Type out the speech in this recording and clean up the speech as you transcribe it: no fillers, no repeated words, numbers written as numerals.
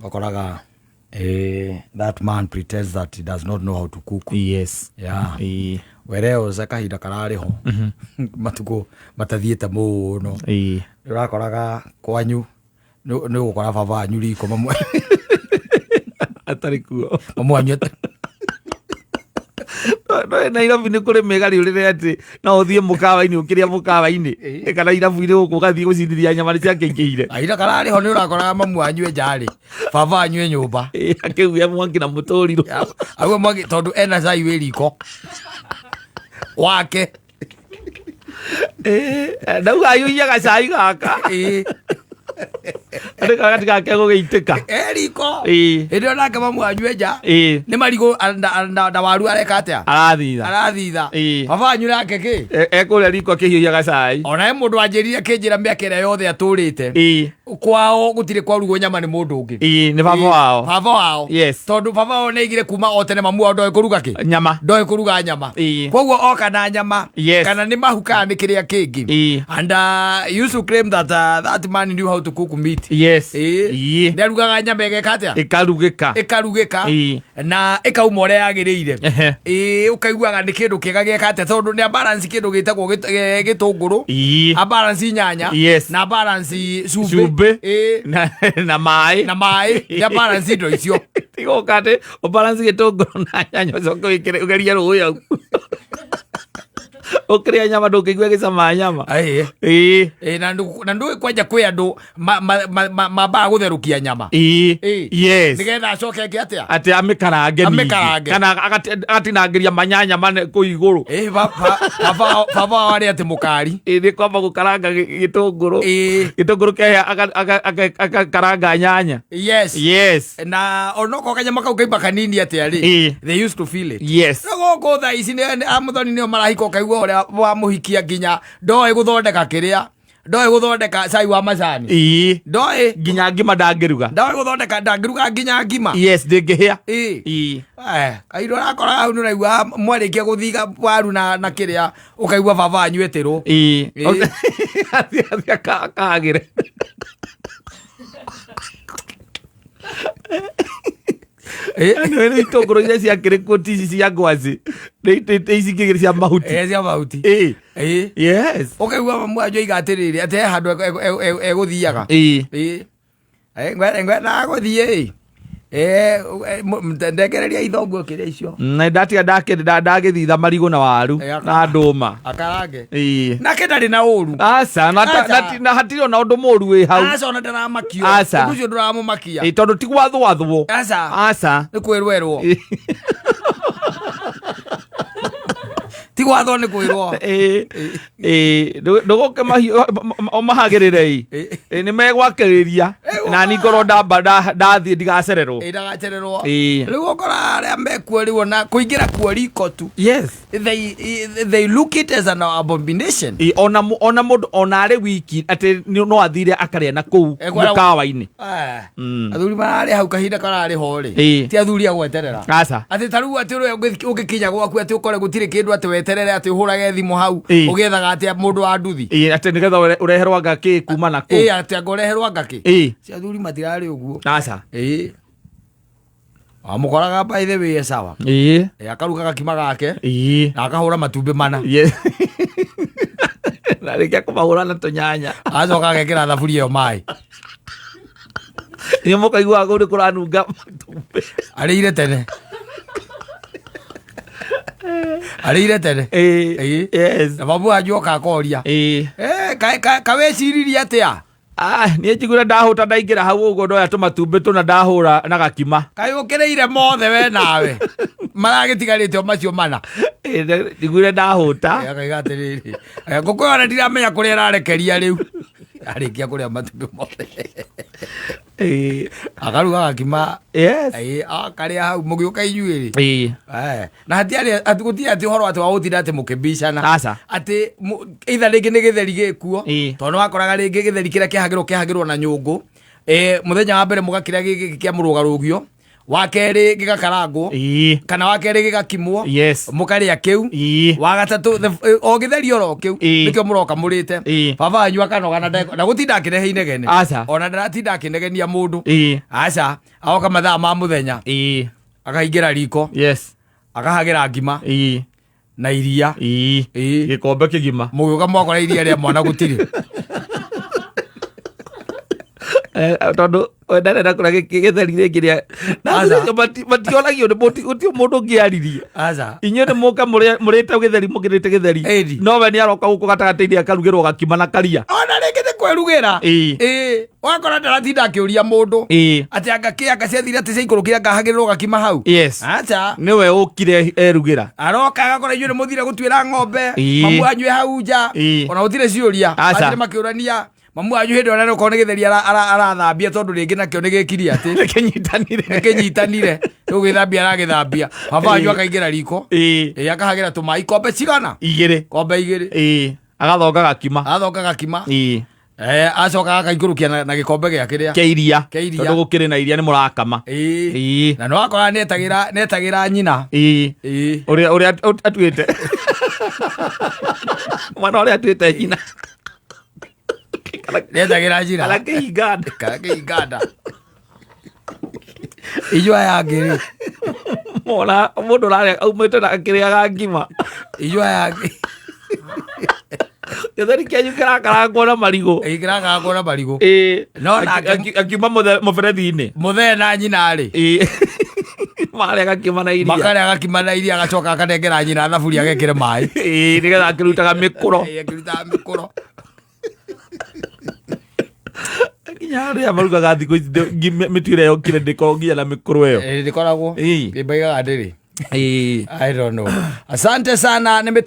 Ũkoraga that man pretends that he does not know how to cook. Yeah. Whereas kahinda kararĩ ho matukũ matathiĩte mũno, nĩ ũrakoraga kwanyu nĩ ũgũkora baba wanyu riko, mamu Atarĩ kuo. Mamu wanyu No Nairobi nĩ kũrĩ mĩgariũrĩre atĩ no ũthiĩ mũkawa-inĩ, ũkĩrĩa mũkawa-inĩ kana irabu-inĩ gũkũ, ũgathiĩ gũcindithia nyama nĩ ciakĩingĩhire. Kahinda kararĩ ho nĩ ũrakoraga mamu wanyu e njarĩ, baba wanyu e nyũmba. Akĩhuhia mwaki na mũtũrirũ. Aguo mwaki tondũ ena cai wĩ riko wake. Ndauga ahiũhia gacai gaka andũ gatigake gũgĩitĩka. E riko. Hĩndĩ ĩyo nake mamu wanyu e nja nĩ marigũ na waru areka atĩa? Arathitha. Arathitha. Baba wanyu nake kĩ? Ekũrĩa riko akĩhiũhia gacai. Ona he mũndũ wanjĩrire akĩnjĩra mĩaka ĩrĩa yothe atũrĩte kwao gũtirĩ kwarugwo nyama nĩ mũndũ ũngĩ. Ĩĩ, nĩ baba wao. Baba wao. Tondũ baba wao nĩaigire kuma o tene mamu wao ndoĩ kũruga kĩ? Nyama. Ndoĩ kũruga nyama. Koguo oka na nyama kana nĩ mahu kana nĩ kĩrĩa kĩngĩ. And he used to claim that that man knew how to cook meat. Nĩarugaga nyama ĩgeka atĩa? Ĩkarugĩka. Ĩkarugĩka na ĩkauma ũrĩa yagĩrĩire. Ĩĩ, ũkaiguaga nĩ kĩndũ kĩega gĩeka atĩa, tondũ nĩ abalance kĩndũ gĩtagwo gĩtũngũrũ, abalance nyanya na balance cumbĩ. Cumbĩ. Na maĩ. Na maĩ, nĩ abalance indo icio. Tigoka atĩ ũbalance gĩtũngũrũ na nyanya, ũcoke wĩkĩre ũgerie rũĩ hau ũkĩrĩa nyama, ndũngĩigua gĩcama nyama. Ĩĩ, na ndũĩ kwanja kwĩ andũ mambaga gũtherũkia nyama. Nĩgetha acoke eke atĩa? Atĩ amĩkarange ningĩ. Amĩkarange. Kana agatinangĩria manyanya mane kũu igũrũ. Ĩĩ, baba wao arĩ atĩ mũkari. Ĩĩ, nĩ kwamba gũkaranga gĩtũngũrũ. Gĩtũngũrũ kehĩa, agakaranga nyanya. Na onokorwo kanyama kau kaimba kanini atĩa rĩ, they used to feel it. No gũkũ thaa ici amuthoni nĩo marahika, ũkaigua ũrĩa wamũhikia nginya ndoĩ gũthondeka kĩrĩa, ndoĩ gũthondeka cai wa macani. Ndoĩ. Nginya ngima ndangĩruga. Ndoĩ gũthondeka, ndangĩruga nginya ngima. Yes, ndĩngĩhĩa. Kairũ ũrakora hau nĩ ũraigua mwarĩkia gũthiga waru na kĩrĩa, ũkaigua baba wanyu etĩrwo. Athiĩ akagĩre. Anyway, rĩu itũngũrũ iria ciakĩrĩ kuo ti ici cia ngwacĩ, nĩ ici ingĩ cia mahuti. Ĩĩ, cia mahuti. Ũkaigua mamu wanyu oiga atĩrĩrĩ, atĩ he handũ egũthiaga. Ngwendaga gũthiĩ ĩ. Ndengereria ithongo kĩrĩa icio. Na ndatiga ndagĩthitha marigũ na waru na ndũma. Akarange. Nake ndarĩ na ũru. Aca, Aca. na hatirĩ ona ũndũ mũru wĩ hau. Aca, ona ndaramakio. Aca. Ũndũ ũcio ndũramũmakia. Ĩĩ, tondũ ti gwathwathwo. Aca. Aca. Nĩ kwĩrwo erwo. Ti gwathwo, nĩ kwĩrwo. Ĩĩ, ndũgũke ũmahagĩrĩre ĩ. Ĩĩ, nĩ megwakĩrĩria na ni ngorwo ndamba ndathiĩ ndigacererwo. Ĩĩ, ndagacererwo. Rĩu ũkora arĩa mekuo rĩu ona kũingĩra kuo riko tu, they look it as an abomination. Ĩĩ, ona mũndũ ona arĩ wiki atĩ no athire akarĩa na kũu mũkawa-inĩ. Athuri mararĩ hau kahinda kararĩ ho rĩ, ti athuri a gweterera. Aca. Atĩ ta rĩu atĩ ũrĩa ũngĩkinya gwaku atĩ ũkore gũtirĩ kĩndũ, atĩ weterere atĩ ũhũrage thimũ hau ũgĩethaga atĩ mũndũ wa nduthi. Ĩĩ, atĩ nĩgetha ũreherwo anga kĩ kuma na kũu. Atĩ anga ũreherwo anga kĩ. Ci athuri matirarĩ ũguo. Aca. Ĩĩ, wamũkoraga by the way e sawa. Akaruga gakima gake na akahũra matumbĩ mana. Na rĩngĩ akũmahũra na tũnyanya. Acoka agekĩra thaburia ĩyo maĩ. Nĩ mũkaiguaga kũu nĩ kũranunga matumbĩ. Arĩire tene, arĩire tene. Na babu wanyu oka akoria, "Kaweciririe atĩa?" Ah, niĩ njiguire ndahũta, ndaingĩra hau ũguo ndoya tũmatumbĩ tũna ndahũra na gakima. Kaĩ ũkĩrĩire mothe we nawe, maragĩtigarĩte o macio mana? Ĩĩ, njiguire ndahũta. Akaiga atĩrĩrĩ, "Ngũkũ ĩyo ona ndiramenya kũrĩa ĩrarekeria rĩu." Arĩkia kũrĩa matumbĩ mothe, akaruga gakima. Akarĩa hau mũgĩũka inyuĩ rĩ. Na hatiarĩ atĩ gũtirĩ atĩ ũhoro atĩ wa gũtinda atĩ mũkĩbicana. Aca. Atĩ either rĩngĩ nĩ gĩtheri gĩkuo, tondũ nĩ wakoraga rĩngĩ gĩtheri kĩrĩa kĩhagĩrwo kĩhagĩrwo na nyũngũ. Mũthenya wa mbere mũgakĩrĩa gĩkĩ kĩa mũrũgarũgio. Wa kerĩ gĩgakarangwo kana wa kerĩ gĩgakimwo, mũkarĩa kĩu. Wa gatatũ o gĩtheri oro kĩu, nĩkĩo mũroka mũrĩte. Baba wanyu akanoga na na gũtinda akĩrehe inegene. Aca. Ona ndaratinda akĩnegenia mũndũ. Aca, agoka mathaa ma mũthenya, akaingĩra riko, akahagĩra ngima na iria. Gĩkombe kĩgima. Mũgĩũka mwakora iria rĩa mwana gũtirĩ. Tondũ we ndarenda kũrĩa gĩtheri rĩngĩ rĩa na Aca. acio mationagio nĩ gũtirĩ mũndũ ũngĩaririe. Aca. Inyuĩ nĩ mũka mũrĩte gĩtheri, mũkĩrĩte gĩtheri. Ĩni. No we nĩ aroka gũkũ gatagatĩ-inĩ akarugĩrwo gakima na karia. Ona rĩngĩ nĩ kwĩrugĩra. Ĩĩ, wakora ndaratinda akĩũria mũndũ atĩ anga kĩ anga ciathire atĩ ciaikũrũkire anga hagĩrĩrwo gakima hau. Aca. Nĩwe ũkire erugĩra. Aroka agakora inyuĩ nĩ mũthire gũtuĩra ng'ombe. Ĩĩ. Mamu wanyu e hau nja. Ona gũtirĩ ciũria. Aca. Mathire makĩũrania mamu wanyu hĩndĩ ĩyo okorwo nĩ gĩtheri arathambia tondũ rĩngĩ nakĩo nĩ gĩkiri atĩ nĩkĩnyitanire. Nĩkĩnyitanire, rĩu gĩthambia aragĩthambia, baba wanyu akaingĩra riko. Ĩĩ, akahagĩra tũmaĩ kombe cigana? 2. Kombe 2. Agathonga gakima. Athonga gakima. Acoka akaikũrũkia na gĩkombe gĩa kĩrĩa kĩa iria. Kĩa iria. Tondũ gũkĩrĩ na iria nĩ mũrakama. Na nĩ wakora netagĩra nyina. Ũrĩa atuĩte mwana ũrĩa atuĩte nyina. Netagĩra nyina. Kana kĩhinganda. Kana kĩhinganda. Inyuĩ aya angĩ rĩ? Mona mũndũ ũrarĩa aumĩte na akĩrĩaga ngima. Inyuĩ aya angĩ. Gĩtheri kĩanyu kĩrakarangwo na marigũ. Kĩrakarangwo na marigũ. No Akiuma mũberethi-inĩ. Mũthee na nyina rĩ? Marĩa gakima na iria. Makarĩa gakima na iria, agacoka akanengera nyina thaburia agekĩre maĩ. Nĩgetha akĩrutaga mĩkũro. Akĩrutaga mĩkũro. Nginya arĩa marugaga thikũ ici mĩtuĩre yokire ndĩkoragwo nginya na mĩkũro ĩyo. Ndĩkoragwo. Mbaigaga ndĩrĩ. I don't know. Asante sana nĩ mĩta